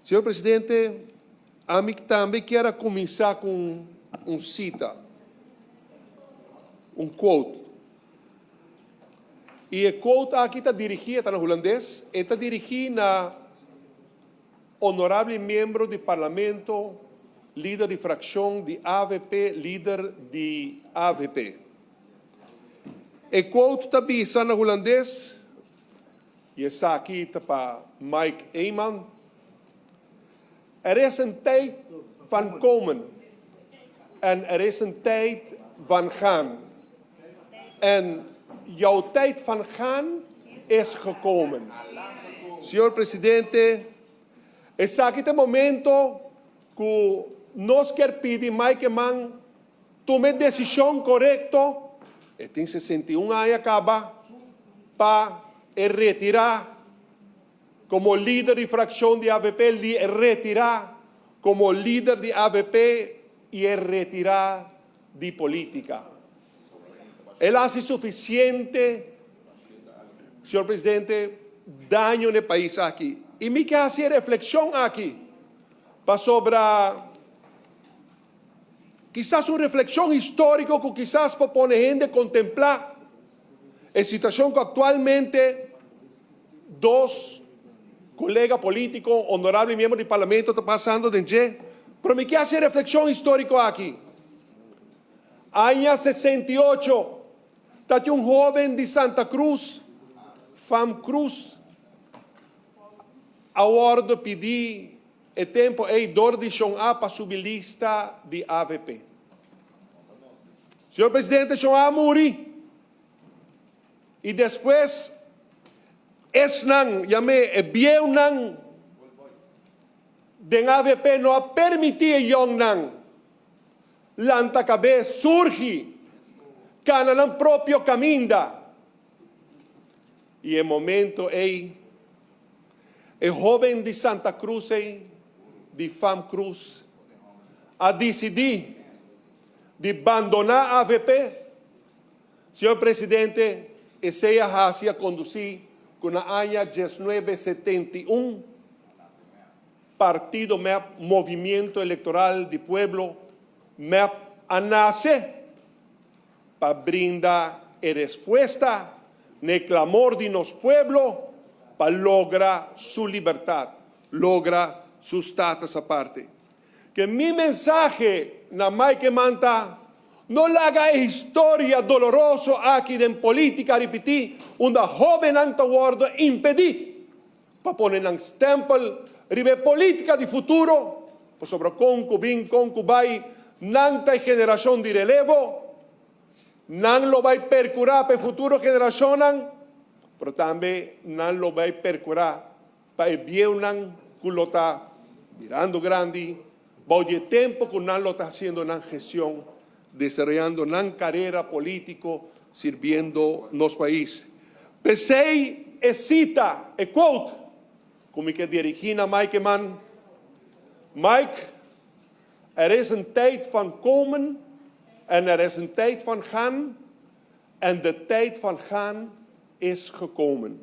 Señor Presidente, ami tambe kier a cuminsa cu un cita, un quote. Y e quote aki ta dirigi, e ta na Hulandes, e ta dirigi na honorable miembro di Parlamento, lider di fraccion di avp, lider di avp. E quote ta bisa na Hulandes, y esaki ta pa Mike Eman: "Er is een tijd van komen en er is een tijd van gaan. En jouw tijd van gaan is gekomen." Señor Presidente, esaki ta momento cu nos kier pidi Mike Eman tuma e decision corecto, e tin 61 aña caba, pa e retira como lider di fraccion di AVP, retira como lider di AVP y e retira di politica. El a haci suficiente, Señor Presidente, daño na e pais aki. Y mi kier haci reflexion aki, pasobra kisas un reflexion historico cu kisas por pone hende contempla e situacion cu actualmente dos colega politico, honorable miembro di Parlamento, ta pasando den dje. Pero mi kier haci reflexion historico aki. Aña 68, tabatin un hoben di Santa Cruz, Fam Cruz, a wordo pidi e tempo ey door di Shon A pa subi lista di AVP. Señor Presidente, Shon A a muri. Y despues, esnan, yam'e, e bieunan den AVP no a permiti e jongnan lanta cabes, surgi, cana nan propio caminda. Y e momento ey, e hoben di Santa Cruz ey, di Fam Cruz, a dicidi di bandona AVP. Señor Presidente, esey a haci a conduci cu na aña 1971, Partido MEP, Movimiento Electoral di Pueblo, MEP, a nace pa brinda e respuesta n'e clamor di nos pueblo pa logra su libertad, logra su status aparte. Cu mi mensahe na Mike Eman ta: no laga e historia doloroso aki den politica ripiti, unda hobennan ta wordo impedi pa pone nan stempel riba e politica di futuro, pasobra con cu bin, con cu bay, nan ta e generacion di relevo, nan lo bay percura pa e futuro generacionnan, pero tambe nan lo bay percura pa e bieunan cu lo ta birando grandi, bou di e tempo cu nan lo ta haciendo nan gestion, desaroyando nan carera politico, sirbiendo nos pais. P'esey e cita, e quote, cu mi kier dirigi na Mike Eman: Mike, er is een tijd van komen en er is een tijd van gaan en de tijd van gaan is gekomen.